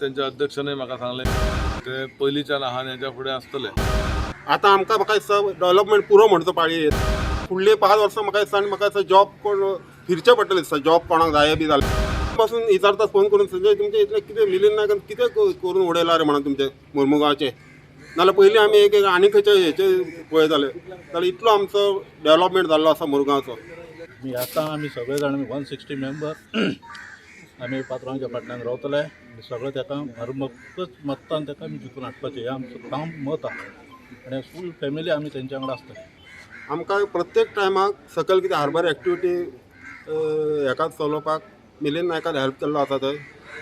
तेंच्या अध्यक्षानूय म्हाका सांगलें ते पयलींच्यान आहा आनी हेच्या फुडें आसतले. आतां आमकां म्हाका दिसता डेवलपमेंट पुरो म्हणटा पाळये. फुडले 5 वर्सां म्हाका दिसता आनी म्हाका दिसता जॉब कोण फिरचें पडटलें दिसता, जॉब कोणाक जाय बी जाल्यार पासून विचारता फोन करून, संजय तुमचें इतलें कितें मिलींद नायकान कितें करून उडयलां रे म्हणून तुमचें मुरमुगांवचें. नाल्यार पयलीं आमी एक आनी खंयचे हेचे पळयताले, जाल्यार इतलो आमचो डेवलपमेंट जाल्लो आसा मुरगांवचो. आतां आमी सगळे जाण 160 मेंबर आमी पात्रांवाच्या फाटल्यान रावतले आनी सगळे ताका हरमकच मत्तान ताका आमी जिखून हाडपाचें हें आमचें ठाम मत आसा आनी फूल फॅमिली आमी तेंच्या वांगडा आसतले. आमकां प्रत्येक टायमाक सकयल कितें हार्बर एक्टिविटी हेका चलोवपाक मिलींद नायकान हेल्प केल्लो आसा थंय,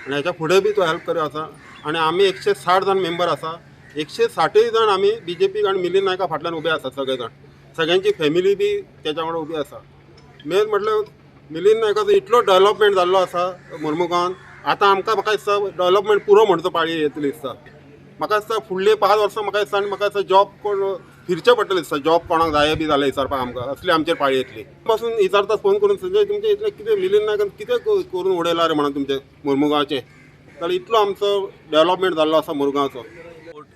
आनी हेच्या फुडें बी तो हेल्प करीत आसा. आनी आमी 160 जाण मेंबर आसा, 160 जाण आमी बीजेपीक आनी मिलींद नायका फाटल्यान उबे आसात सगळे जाण, सगळ्यांची फॅमिली बी तेच्या वांगडा उबी आसा. मेन म्हटल्यार मिलींद नायकाचो इतलो डेवलपमेंट जाल्लो आसा मुरमुगांवान. आतां आमकां म्हाका दिसता डेवलपमेंट पुरो म्हणटा पाळये येतली दिसता. म्हाका दिसता फुडले 5 वर्सां म्हाका दिसता आनी म्हाका दिसता जॉब कोण फिरचें पडटलें दिसता, जॉब कोणाक जाय बी जाल्यार विचारपाक आमकां असली आमचेर पाळी येतली. पासून विचारता फोन करून, संजय तुमचें इतलें कितें मिलींद नायकान कितें करून उडयलां रे म्हणून तुमचें मुरमुगांवचें, जाल्यार इतलो आमचो डेवलपमेंट जाल्लो आसा मुरगांवचो.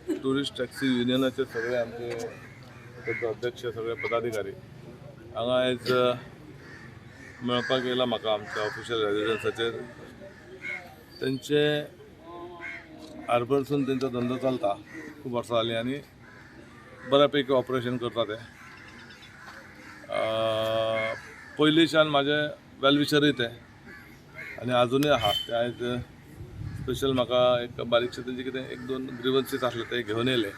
ट्युरिस्ट टॅक्सी युनियनाचे सगळे आमचे अध्यक्ष सगळे पदाधिकारी हांगा आयज मेळपाक येयला म्हाका आमच्या ऑफिशियल रेजिडन्साचेर. तेंचे हार्बरसून तेंचो धंदो चलता खूब वर्सां जालीं आनी बऱ्या पैकी ऑपरेशन करता ते. पयलींच्यान म्हाजे वेलविशरूय ते आनी आजुनूय आहा ते. आयज स्पेशल म्हाका एक बारीकशें तेंचे कितें 1-2 ग्रिवन्सीस आसले ते घेवन येयले.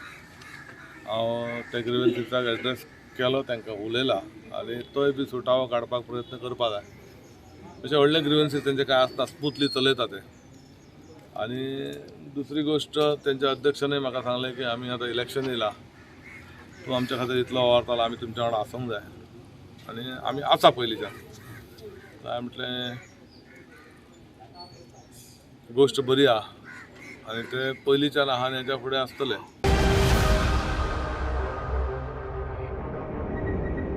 हांव त्या ग्रिवन्सीसाक एड्रेस केलो, तांकां उलयला आनी तोय बी सुटावो काडपाक प्रयत्न करपाक जाय. अशे व्हडले ग्रिवन्सीस तेंचे कांय आसना, स्मूथली चलयता ते. आनी दुसरी गोश्ट तेंच्या अध्यक्षानूय म्हाका सांगलें की आमी आतां इलेक्शन येयला, तूं आमच्या खातीर इतलो वावरतालो, आमी तुमच्या वांगडा आसूंक जाय आनी आमी आसा पयलींच्यान. हांवें म्हटलें गोश्ट बरी आहा आनी ते पयलींच्यान आहा आनी हेच्या फुडें आसतले.